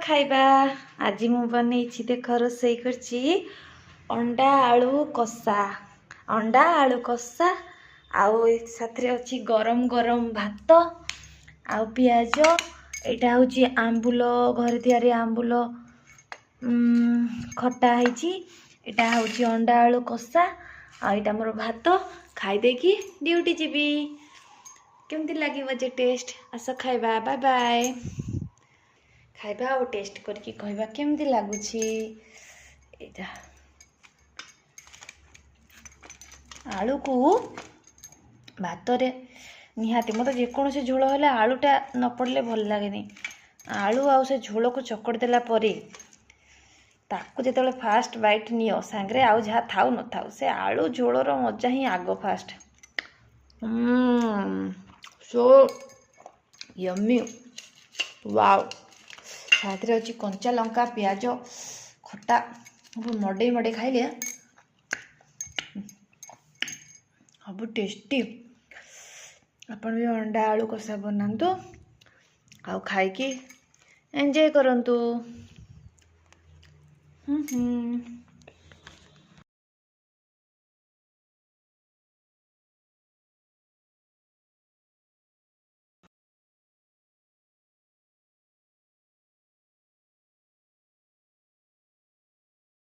ଖାଇବା ଆଜି ମୁଁ ବନେଇଛି, ଦେଖ, ରୋଷେଇ କରିଛି ଅଣ୍ଡା ଆଳୁ କଷା। ଅଣ୍ଡା ଆଳୁ କଷା ଆଉ ସାଥିରେ ଅଛି ଗରମ ଗରମ ଭାତ ଆଉ ପିଆଜ। ଏଇଟା ହେଉଛି ଆମ୍ବୁଲ, ଘରେ ତିଆରି ଆମ୍ବୁଲ ଖଟା ହେଇଛି। ଏଇଟା ହେଉଛି ଅଣ୍ଡା ଆଳୁ କଷା ଆଉ ଏଇଟା ମୋର ଭାତ। ଖାଇଦେଇକି ଡ୍ୟୁଟି ଯିବି। କେମିତି ଲାଗିବ ଯେ ଟେଷ୍ଟ? ଆସ ଖାଇବା। Bye bye. ଖାଇବା ଆଉ ଟେଷ୍ଟ କରିକି କହିବା କେମିତି ଲାଗୁଛି। ଏଇଟା ଆଳୁକୁ ଭାତରେ ନିହାତି, ମୋତେ ଯେକୌଣସି ଝୋଳ ହେଲେ ଆଳୁଟା ନ ପଡ଼ିଲେ ଭଲ ଲାଗେନି। ଆଳୁ ଆଉ ସେ ଝୋଳକୁ ଚକଟି ଦେଲା ପରେ ତାକୁ ଯେତେବେଳେ ଫାଷ୍ଟ ବାଇଟ୍ ନିଅ, ସାଙ୍ଗରେ ଆଉ ଯାହା ଥାଉ ନଥାଉ, ସେ ଆଳୁ ଝୋଳର ମଜା ହିଁ ଆଗ ଫାଷ୍ଟ। Show yummy, wow. ସାଥିରେ ଅଛି କଞ୍ଚା ଲଙ୍କା, ପିଆଜ, ଖଟା। ମଡ଼େଇ ମଡ଼େଇ ଖାଇଲେ ସବୁ ଟେଷ୍ଟି। ଆପଣ ବି ଅଣ୍ଡା ଆଳୁ କଷା ବନାନ୍ତୁ ଆଉ ଖାଇକି ଏନ୍ଜୟ କରନ୍ତୁ। ହୁଁ ହୁଁ।